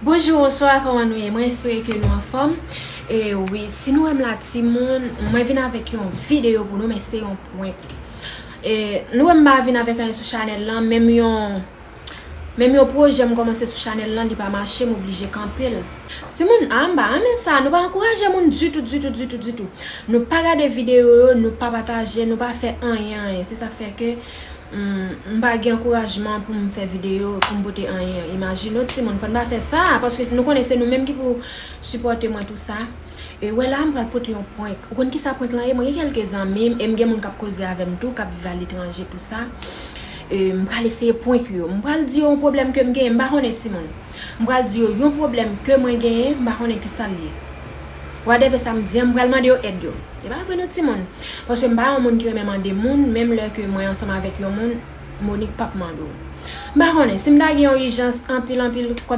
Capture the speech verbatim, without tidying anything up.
Bonjou, bonswa, kòman nou ye? Mwen espere ke nou anfòm. E wi, si nou wè m la, timoun, mwen vin avèk yon videyo pou nou, men se yon prank. E nou wè m pa vin avèk anyen sou chanèl lan, menm yon, menm yon pwojè m kòmanse sou chanèl lan, li pa mache, m oblije kanpe l. Timoun, a, m pa renmen sa, nou pa ankouraje moun ditou, ditou, ditou, ditou. Nou pa gade videyo yo, nou pa pataje, nou pa fè anyen, anyen. Se sa k fè ke M, m pa gen ankourajman pou m fè videyo, pou m pote anyen. Imajine w, timoun, fò n pa fè sa, paske nou konnen se nou menm ki pou sipòte mwen tou sa. E wè la, m pral pote yon prank. Ou konn ki sa prank lan ye? Mwen gen kèlke zanmi m, e m gen moun k ap koze avè m tou, k ap viv aletranje tou sa. E m pral eseye prank yo. M pral di yo yon pwoblèm ke m genyen, m pa konnen, timoun. M pral di yo yon pwoblèm ke mwen genyen, m pa konnen ki sa l ye. Whatever sa m di an, m pral mande yo èd yo. E pa vre non, timoun. Paske m pa yon moun ki renmen mande moun, menm lè ke mwen ansanm avèk yon moun, Monique p ap mande w. M pa konnen, si m ta gen yon ijans anpil, anpil, kòm